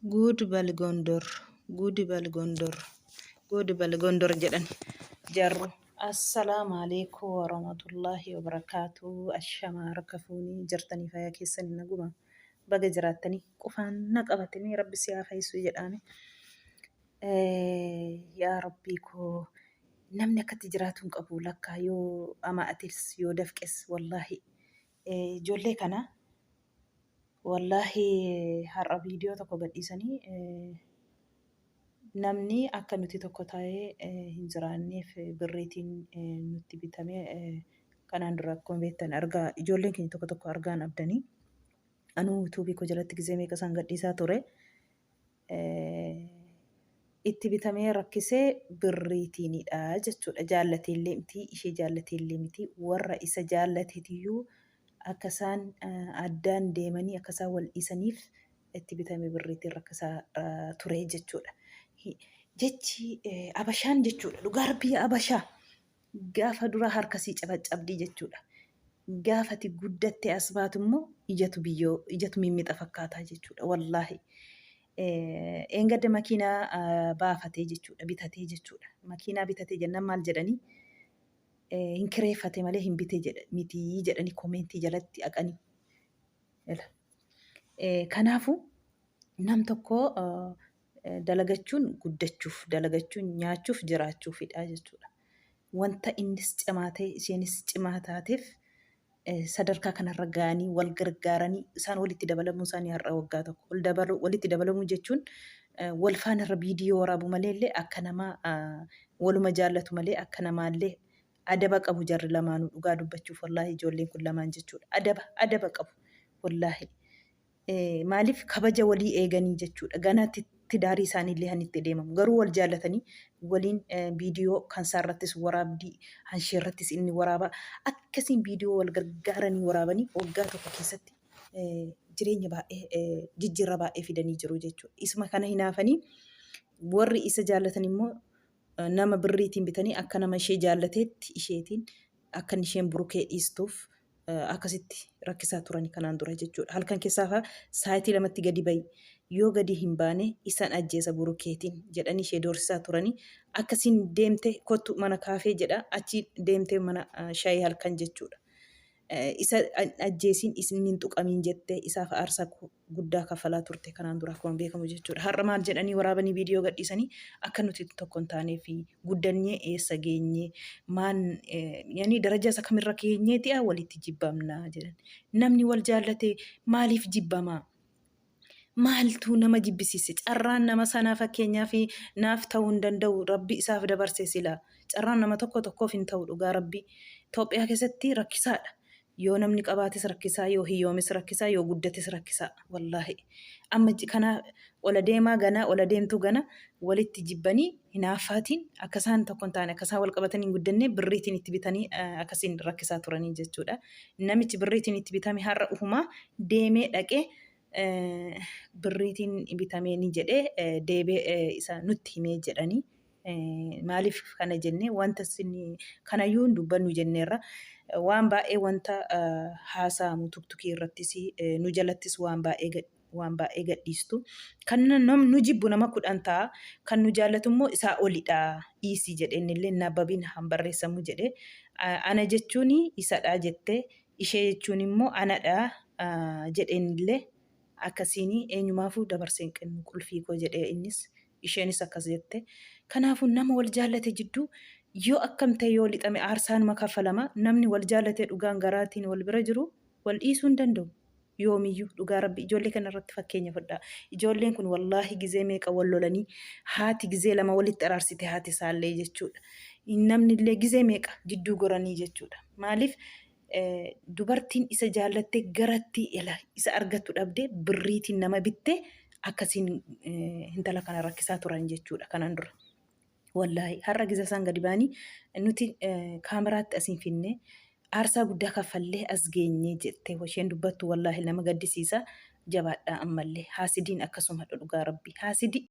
Guud bal Gondor, guud bal Gondor, guud bal Gondor jedhan jarru. Assalaamu alaikum warahmatullahi wabarakaatu. Ashamaa harka fuunii jirtanii fayyaa keessanii naguma baga jiraattanii qufaan na qabatanii rabbi si haa fayyisu jedhaame. Yaa rabbii koo namni akkatti jiraatu hin qabu lakkaa yoo ama'ates yoo dafqes wallaahi ijoollee kana Wallaahi har'a viidiyoo tokko gadhiisanii namni akka nuti tokko taa'ee hin jiraanneef birriitiin nutti bitame kanaan dura akkuma beektan argaa ijoolleen keenya tokko tokko argaan abdanii anuu yuutuubii koo jalatti gizee meeqa isaan gadhiisaa ture. Itti bitamee rakkisee birriitiinidha jechuudha. Jaallateellee miti, ishee jaallateellee miti, warra isa jaallateetiyyuu akka isaan addaan deemanii akka isaan wal dhiisaniif itti bitame birriitiin rakkisaa ture jechuudha. Jechi abashaan jechuudha. Dhugaa rabbii abashaa gaafa dura harka sii cabaccabdii jechuudha. Gaafa ati guddattee as baatu immoo ijatu biyyoo ijatu mimmixa fakkaataa jechuudha. Wallaahi. Eengadda makiinaa baafatee jechuudha bitatee jechuudha. Makiinaa bitatee jennaan maal jedhanii hin kireeffate malee hin bite jedha mitii jedhanii komeentii jalatti haqanii. Kanaafuu nam tokko Dalagachuun guddachuuf, dalagachuun nyaachuuf, jiraachuufidha jechuudha. Wanta innis cimaa ta'e isheenis cimaa taateef sadarkaa kanarra ga'anii wal gargaaranii isaan walitti dabalamuu isaanii har'a waggaa tokko wal dabaluu walitti dabalamuu jechuun wal faana irra viidiyoo waraabu malee illee akka namaa waluma jaallatu malee akka namaallee adaba qabu jarri lamaanuu dhugaa dubbachuuf wallaahi ijoolleen kun lamaan jechuudha adaba adaba qabu wallaahi. Maaliif kabaja walii eeganii jechuudha. Ganaa tidaarii isaaniillee han itti deemamu. Garuu wal jaallatanii waliin viidiyoo kan isaa irrattis waraabdii, hanshee irrattis inni waraaba. Akkasiin viidiyoo wal gargaaranii waraabanii waggaa tokko keessatti jireenya baay'ee jijjiirraa baay'ee fidanii jiru jechuudha. Isuma kana hinaafanii warri isa jaallatan immoo nama birriitiin bitanii akka nama ishee jaallateetti isheetiin akka isheen burukee dhiistuuf akkasitti rakkisaa turani kanaan dura jechuudha. Halkan keessaa fa'aa sa'aatii 2tti gadi ba'i yoo gadi hin baane isan ajjeesa burukeetiin jedhanii ishee doorsisaa turani. Akkasiin deemte kottu mana kaafee jedha achi deemtee mana shaayii halkan jechuudha. Isa ajjeesiin isin hin tuqamiin jettee isaaf aarsaa guddaa kaffalaa turte kanaan dura akkuma beekamu jechuudha. Har'a maal jedhanii waraabanii viidiyoo gadhiisanii akka nuti tokko hin taanee fi guddannee eessa geenye maan yani daraja isa kamirra keenyeeti walitti jibbamna jedhan. Namni wal jaallate maaliif jibbamaa? Maaltu nama jibbisiise? Carraan nama sanaa fakkeenyaaf naaf ta'uu hin danda'u rabbi isaaf dabarse sila. Carraan nama tokko tokkoof hin ta'u dhugaa rabbi. Itoophiyaa keessatti rakkisaadha. Yoo namni qabaates rakkisaa, yoo hiyyoomes rakkisaa, yoo guddates rakkisaa. Wallaahi. Amma kana ola deemaa gana, ola deemtuu gana walitti jibbanii hinaaffaatiin akka isaan tokko hin taane, akka isaan wal qabatanii hin guddanne birriitiin itti bitanii akkasiin rakkisaa turanii jechuudha. Namichi birriitiin itti bitame har'a ufumaa deemee dhaqee birriitiin bitamee ni jedhee deebee isa nutti himee jedhanii. Maaliif kana jenne wanta isin kanayyuu hin dubbannu jenneerra. Waan baay'ee wanta haasa'amu tuktukii irrattis nu jalattis waan baay'ee waan baay'ee gadhiistu. Kan nu jibbu nama 10 ta'a. Kan nu jaallatu immoo isaa olidha. Dhiisii jedhe innillee nababiin han barreessamu jedhe. Ana jechuun isadha jette. Ishee jechuun immoo anadha jedhe innillee. Akkasiin eenyumaafuu dabarsee hin kennu qulfii koo jedhe innis. Isheenis akkas jette. Kanaafuu nama wal jaallate jidduu yoo akkam ta'e yoo lixame aarsaanuma kaffalama. Namni wal jaallatee dhugaan garaatiin wal bira jiru wal dhiisuu hin danda'u. Yoomiyyuu dhugaa rabbi ijoollee kana irratti fakkeenya fudhaa. Ijoolleen kun wallaahi gizee meeqa wal lolanii haati gizee lama walitti araarsite haati isaallee jechuudha. Namni illee gizee meeqa jidduu goranii jechuudha. Maaliif dubartiin isa jaallattee garatti isa argattu dhabdee birriitiin nama bittee akkasiin intala kana rakkisaa turan jechuudha kanaan dura. Wallaahi har'a giza isaan gadi ba'anii nuti kaameraatti asiin finne aarsaa guddaa kaffallee as geenye jettee isheen dubbattu wallaahi nama gaddisiisa jabaadhaa ammallee haasidiin akkasuma dhugaa rabbi haasidii.